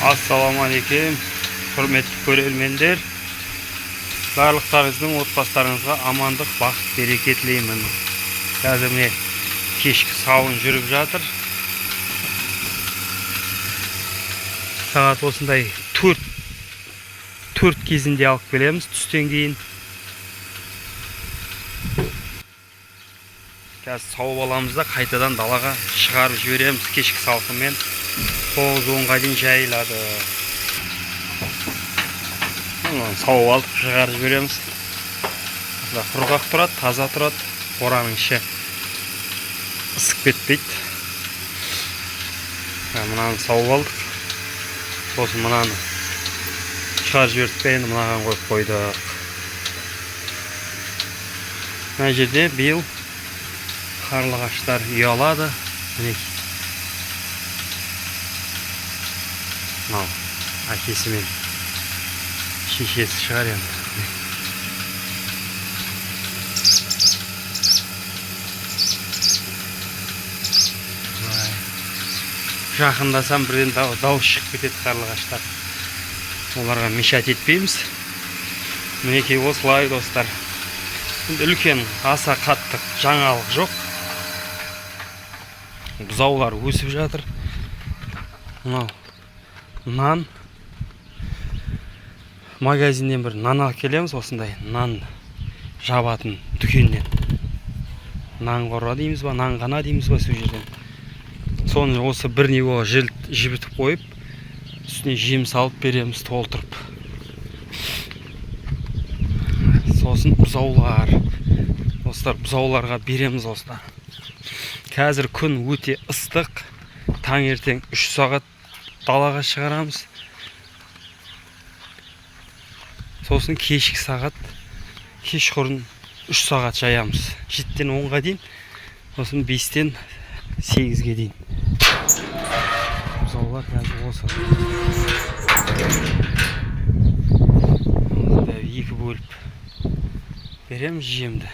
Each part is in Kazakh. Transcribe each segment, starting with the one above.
Ассалаумағалейкум, құрметті көрермендер. Барлықтарыңыздың отбасыларыңызға амандық, бақыт, береке тілеймін. Қазір міне кешкі сауын жүріп жатыр. Сағат осындай 4 кезінде алып келеміз түстен кейін. Қазір сауып аламыз да қайтадан далаға шығарып жібереміз кешкі салқынмен. 9-10-ға дейін жайылады. Мынаны сауып алып шығарып жібереміз. Осылай құрғақ тұрады, таза тұрады. Қораның іші ысып кетпейді. Мынаны сауып алдық. Сосын мынаны шығарып жібердік те, енді мынаған қойып қойдық. Мына жерде биыл қарлығаштар ұялады. Мінекей. Мынау әкесі мен шешесі шығар енді. Былай. Жақындасам бірден дауыс шығып кетеді қарлығаштар. Оларға мешать етпейміз. Мінекей осылай, достар. Енді үлкен аса қатты жаңалық жоқ. Бұзаулар өсіп жатыр. Мынау нан. Магазиннен бір нан алып келеміз, осындай нан жабатын дүкеннен. Нан қора дейміз ба, нанғана дейміз ба, сол жерден. Соны осы бір нивоға жібітіп қойып, үстіне жем салып береміз толтырып. Сосын бұзаулар. Достар, бұзауларға береміз осыдан. Қазір күн өте ыстық. Таңертең 3 сағат далаға шығарамыз. Сосын кешкі сағат, кешқұрын 3 сағат жаямыз. 7-тен 10-ға дейін, сосын 5-тен 8-ге дейін. Бұзаулар қазір осы. Осындай екі бөліп береміз жемді.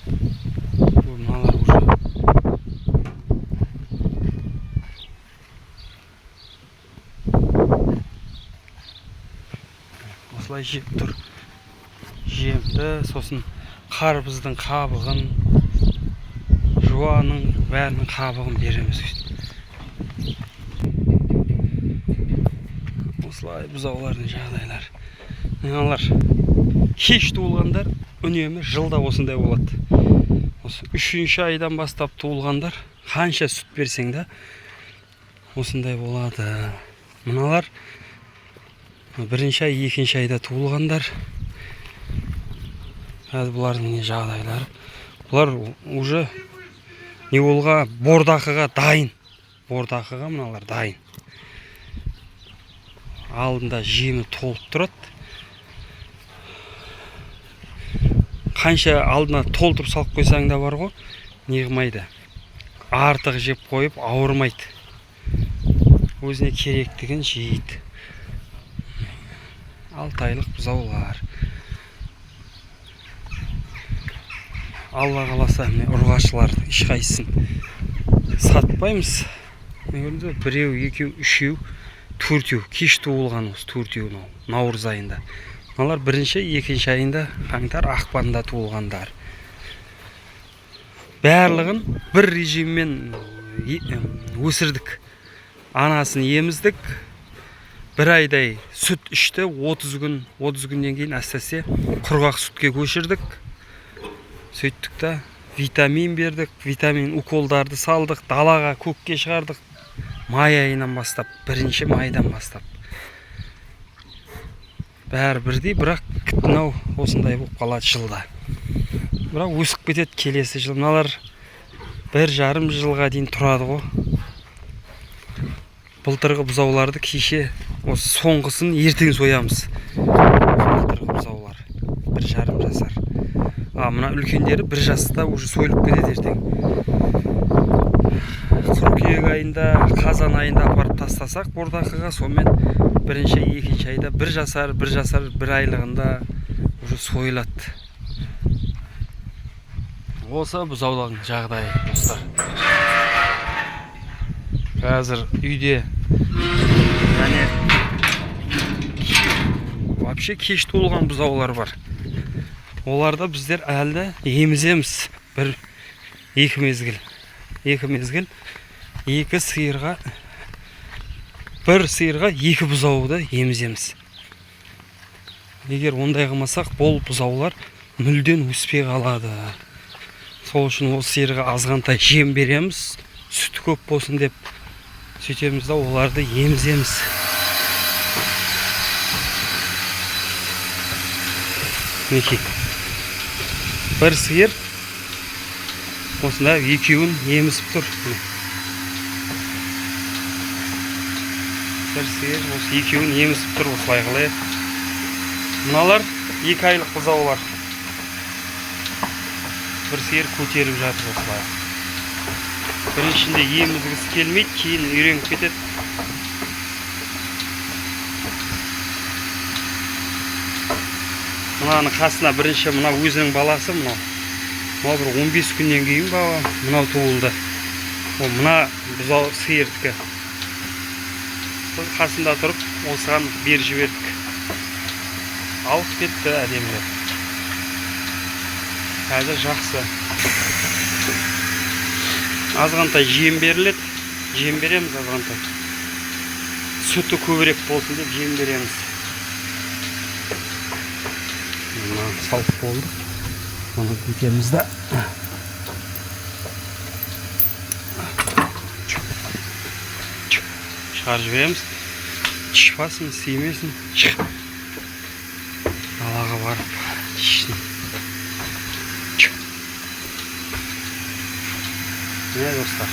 Мыналар уже осылай жеп тұр жемді. Сосын қарбыздың қабығын, жуаның бәрінің қабығын береміз. Осылай бұзаулардың жағдайлары. Мыналар кеш туылғандар үнемі жылда осындай болады. Осы 3-ші айдан бастап туылғандар қанша сүт берсең де осындай болады. Мыналар 1-ші ай, 2-ші айда туылғандар. Қазір бұлардың не жағдайлары. Бұлар уже не болға, бордақыға дайын. Бордақыға мыналар дайын. Алдында жемі толып тұрады. Қанша алдына толтырып салып қойсаң да бар ғой, не қылмайды. Артық жеп қойып ауырмайды. Өзіне керектігін жейді. 6 айлық бұзаулар. Алла қаласа, міне ұрғашылардың ешқайсысын сатпаймыз. Міне көрдіңіз бе? Біреу, екеу, үшеу, төртеу. Кеш туылған осы төртеу мынау наурыз айында. Мыналар 1-ші, 2-ші айында, қаңтар, ақпанда туылғандар. Барлығын бір режиммен өсірдік. Анасын еміздік. Бір айдай сүт ішті, 30 күн, 30 күннен кейін әсіресе құрғақ сүтке көшірдік. Сөйттік та витамин бердік, витамин уколдарды салдық, далаға көкке шығардық. Май айынан бастап, 1 майдан бастап. Бәрі бірдей, бірақ мынау осындай болып қалады жылда. Бірақ өсіп кетеді келесі жыл. Мыналар бір жарым жылға дейін тұрады ғой. Былтырғы бұзауларды кеше осы соңғысын ертең соямыз. Былтырғы бұзаулар бір жарым жасар. Мына үлкендері 1 жаста уже сойылып кетеді ертең. Қыркүйек айында, қазан айында апарып тастасақ бордақыға, сонымен 1-ші, 2-ші айда 1 жасар, 1 жасар, 1 айлығында уже сойылады. Осы бұзаулардың жағдайы, достар. Қазір үйде Яғни вообще кеш туылған бұзаулар бар. Оларды біздер әлі еміземіз. Бір екі мезгіл. Екі мезгіл екі сиырға, бір сиырға екі бұзауды еміземіз. Егер ондай қылмасақ, бұл бұзаулар мүлдем өспей қалады. Сол үшін ол сиырға азғантай жем береміз, сүті көп болсын деп сөйтеміз да оларды еміземіз. Мінекей, бір сиыр осында екеуін емізіп тұр. Міне. Бір сиыр осы екеуін емізіп тұр осылай қылай. Мыналар 2 айлық бұзаулар. Бір сиыр көтеріп жатыр осылай. Біріншінде емізгісі келмейді, кейін үйреніп кетеді. Мынаның қасына бірінші мына өзінің баласы мынау. Мынау бір 15 күннен кейін ба мынау туылды. Ол мына бұзау сиырдікі. Біз қасында тұрып осыған беріп жібердік. Алып кетті әдемілеп. Қазір жақсы. Азғантай жем беріледі. Жем береміз азғантай. Сүті көбірек болсын деп жем береміз. Мына салып болды. Мұны бүйтеміз да. Шығарып жібереміз. Шықпасын, сүймесін. Шық. Далаға барып ішсін. Міне достар,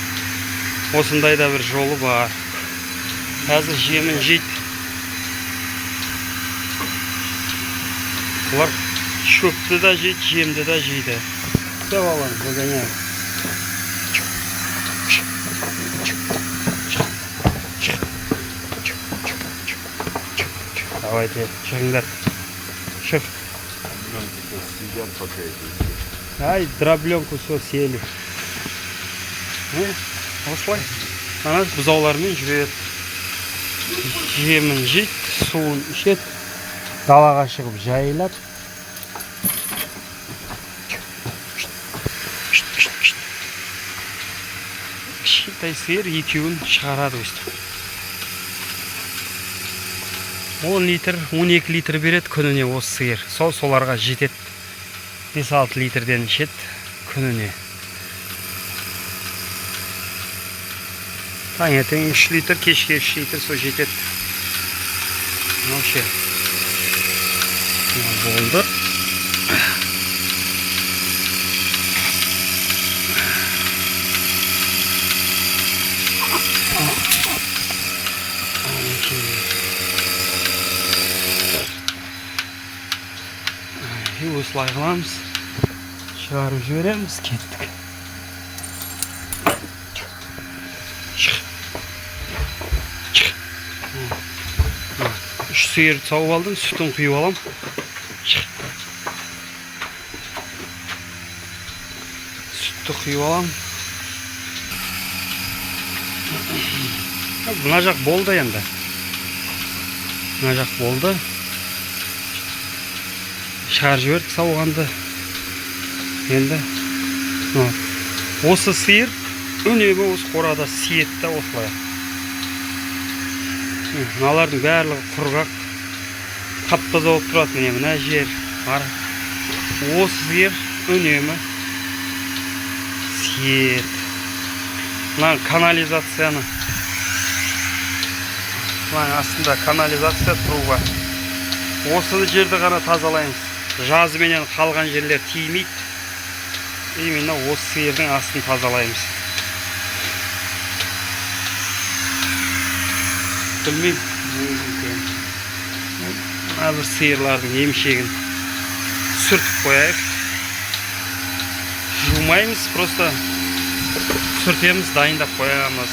осындай да бір жолы бар. Қазір жемін жейді. Бұлар шөпті да жейді, жемді да жейді. Все, балалар, выгоняю. Давайте, шығыңдар. Шық. Съедят пока это. Ай, дробленку все съели. Осылай. Ана бұзаулармен жүреді. Жемін жейді, суын ішеді. Далаға шығып жайылады. Кішкентай сиыр екеуін шығарады өстіп. 10 литр, 12 литр береді күніне осы сиыр. Сол соларға жетеді. 5-6 литрден ішеді күніне. Таңертең 3 литр, кешке 3 литр сол жетеді. Вообще. Болды. Осылай қыламыз. Шығарып жібереміз, кеттік. Шық. Шық. 3 сиыр сауып алдым, сүтін құйып алам. Шық. Сүтті құйып алам. Мына жақ болды енді. Мына жақ болды. Шығарып жібердік сауғанды. Енді осы сиыр үнемі осы қорада сиеді да осылай. Мыналардың барлығы құрғақ, тап-таза болып тұрады. Міне мына жер бар. Осы сиыр үнемі сиеді. Мына канализацияны, мынаның астында канализация труба. Осы жерді ғана тазалаймыз. Жазыменен қалған жерлер тимейді. Именно осы сиырдың астын тазалаймыз. Білмеймін, не екенін. Мына бір сиырлардың емшегін сүртіп қояйық. Жумаймыз, просто сүртеміз, дайындап қоямыз.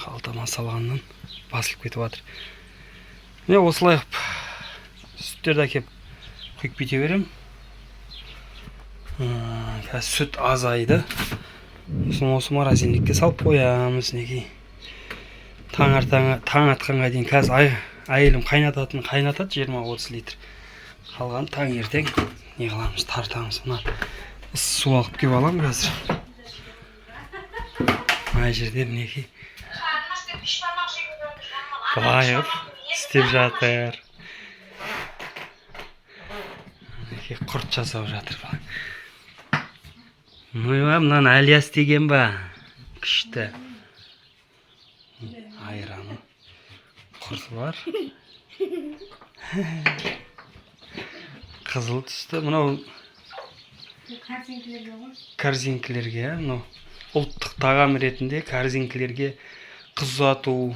Қалтама салғаннан басылып кетіп жатыр. Міне осылай қылып сүттерді әкеп құйып кете беремін. Қазір сүт азайды. Сосын осы морозильникке салып қоямыз. Мінекей. Таң атқанға дейін қазір әйелім қайнататын қайнатады, 20-30 литр. Қалған таңертең не қыламыз, тартамыз. Мына ыссы су алып келіп аламын қазір. Мына жерде, мінекей, былай қылып істеп жатыр. Мінекей, құрт жасап жатыр былай. Ойбай, мынаны Әлия істеген ба? Күшті. Айраны, құрты бар. Қызыл түсті. Мынау Корзинкілерге ғой. Корзинкілерге, иә, мынау ұлттық тағам ретінде корзинкілерге, қыз ұзату,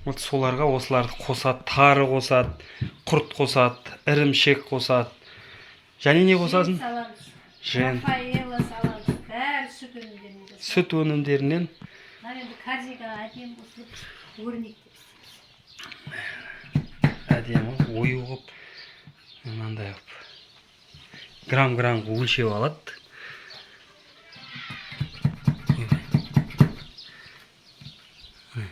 вот соларға осыларды қосады: тары қосады, құрт қосады, ірімшік қосады және не қосасың? Саламыз. Жент. Рафаэлло саламыз. Бәрі сүт өнімдерінен жасалады. Сүт өнімдерінен. Мына енді корзинкаға әдемі қосылып, өрнектеп істейміз. Әдемі ою қылып, мынандай қылып, грамм грамм қылып өлшеп алады. Ойбай. Міне.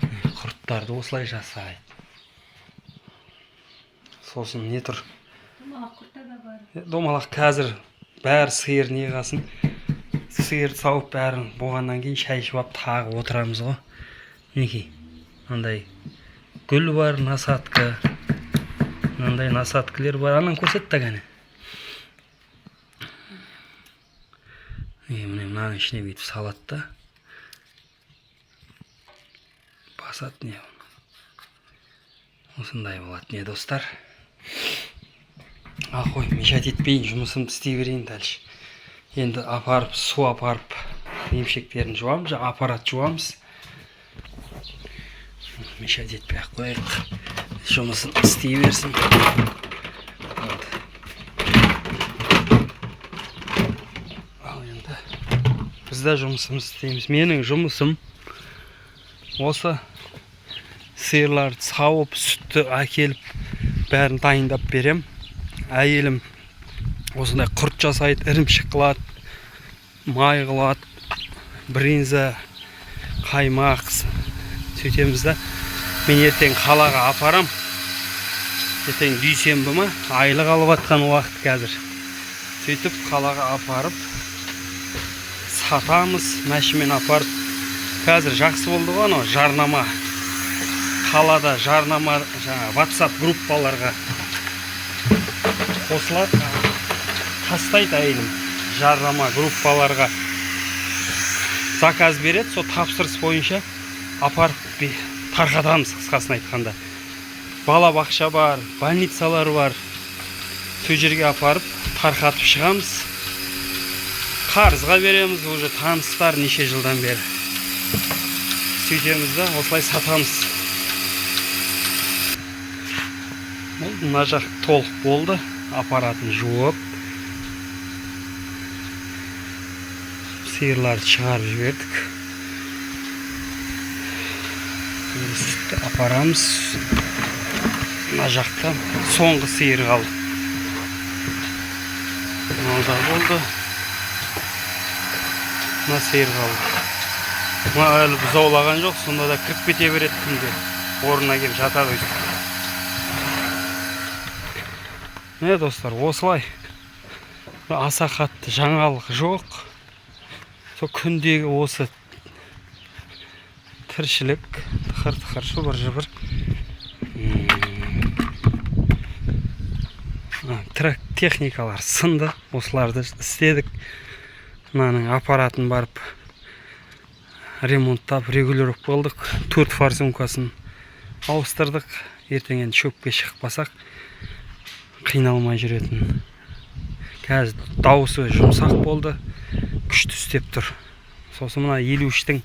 Міне, құрттарды осылай жасайды. Сосын не тұр? Домалақ құртта да бар. Домалақ қазір бәрі сиыр не қылсын, сиыр сауып, бәрін болғаннан кейін шай ішіп алып, тағы отырамыз ғой. Мінекей, мынандай гүл бар, насадка, мынандай насадкілер бар. Ананы көрсет та, кәне. Е, міне, мынаның ішіне бүйтіп салады да, басады. Не, осындай болады. Не, достар, а қой, мешать етпейін, жұмысымды істей берейін дальше. Енді апарып, су апарып, емшектерін жуамыз, жаңа аппарат жуамыз. Мешать етпей ақ қояйық, жұмысын істей берсін. Вот. Ал енді біз де жұмысымызды істейміз. Менің жұмысым осы сиырларды сауып, сүтті әкеліп, бәрін дайындап берем. Әйелім осындай құрт жасайды, ірімшік қылады, май қылады, бринза, қаймақ, сөйтеміз да. Мен ертең қалаға апарам. Ертең дүйсенбі ма, айлық алып жатқан уақыт қазір. Сөйтіп қалаға апарып сатамыз, мәшімен апарып. Қазір жақсы болды ғой анау жарнама. Қалада жарнама, жаңа WhatsApp группаларға қосылады, тастайды әйелім жарнама группаларға, заказ береді, сол тапсырыс бойынша апарып тарқатамыз. Қысқасын айтқанда, балабақша бар, больницалар бар, сол жерге апарып тарқатып шығамыз. Қарызға береміз, уже таныстар неше жылдан бері. Сөйтеміз да, осылай сатамыз. Болды, мына жақ толық болды. Аппаратын жуып, сиырларды шығарып жібердік. Енді сүтті апарамыз. Мына жақта соңғы сиыр қалды. Мынау да болды, мына сиыр қалды. Мына әлі бұзаулаған жоқ, сонда да кіріп кете береді күнде, орнына келіп жатады өйстіп. Міне, достар, осылай. Аса қатты жаңалық жоқ, сол күндегі осы тіршілік, тықыр тықыр, шұбыр жыбыр. Трак техникалар сынды, осыларды істедік. Мынаның аппаратын барып ремонттап, регулировка қылдық, төрт форсункасын ауыстырдық. Ертең енді шөпке шықпасақ, қиналмай жүретін. Қазір дауысы жұмсақ болды, күшті істеп тұр. Сосын мына 53-тің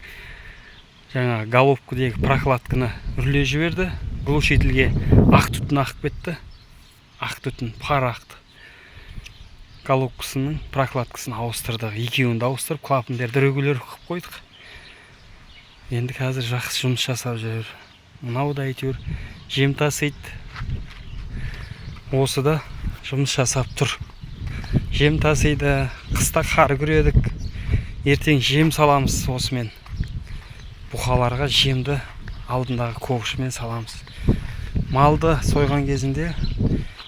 жаңа головкідегі прокладканы үрлеп жіберді, глушительге ақ түтін ағып кетті, ақ түтін, пар ақты. Головкасының прокладкасын ауыстырдық, екеуін де ауыстырып, клапандерді регулировка қылып қойдық. Енді қазір жақсы жұмыс жасап жүр. Мынау да әйтеуір жем тасиды, осы да жұмыс жасап тұр. Жем тасиды, қыста қар күредік. Ертең жем саламыз осымен. Бұқаларға жемді алдындағы ковшымен саламыз. Малды сойған кезінде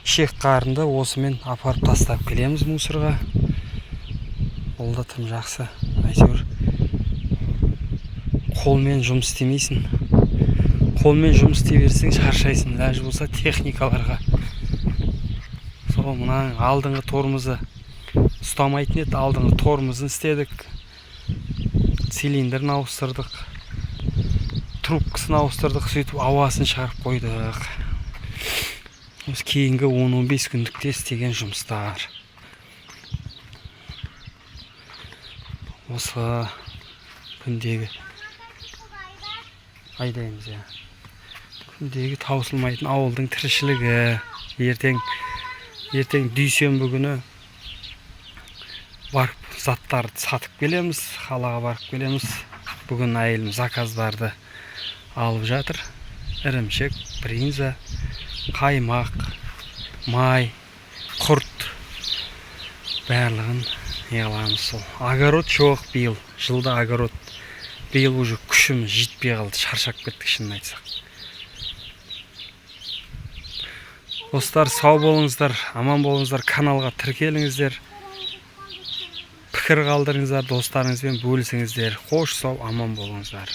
ішек қарынды осымен апарып тастап келеміз мусорға. Ол да тым жақсы. Әйтеуір қолмен жұмыс істемейсің. Қолмен жұмыс істей берсең, шаршайсың. Ләж болса техникаларға. Сол мынаның алдыңғы тормозы ұстамайтын еді, алдыңғы тормозын істедік. Цилиндрін ауыстырдық. Трубкасын ауыстырдық, сөйтіп ауасын шығарып қойдық. Осы кейінгі 10-15 күндікте істеген жұмыстар. Осы күндегі айдаймыз, иә. Күндегі таусылмайтын ауылдың тіршілігі. Ертең дүйсенбі күні барып заттарды сатып келеміз, қалаға барып келеміз. Бүгін әйелім заказдарды алып жатыр. Ірімшік, бринза, қаймақ, май, құрт, барлығын не қыламыз сол. Огород жоқ биыл, жылда огород. Биыл уже күшіміз жетпей қалды, шаршап кеттік, шынын айтсақ. Достар, сау болыңыздар, аман болыңыздар, каналға тіркеліңіздер, пікір қалдырыңыздар, достарыңызбен бөлісіңіздер. Қош, сау, аман болыңыздар.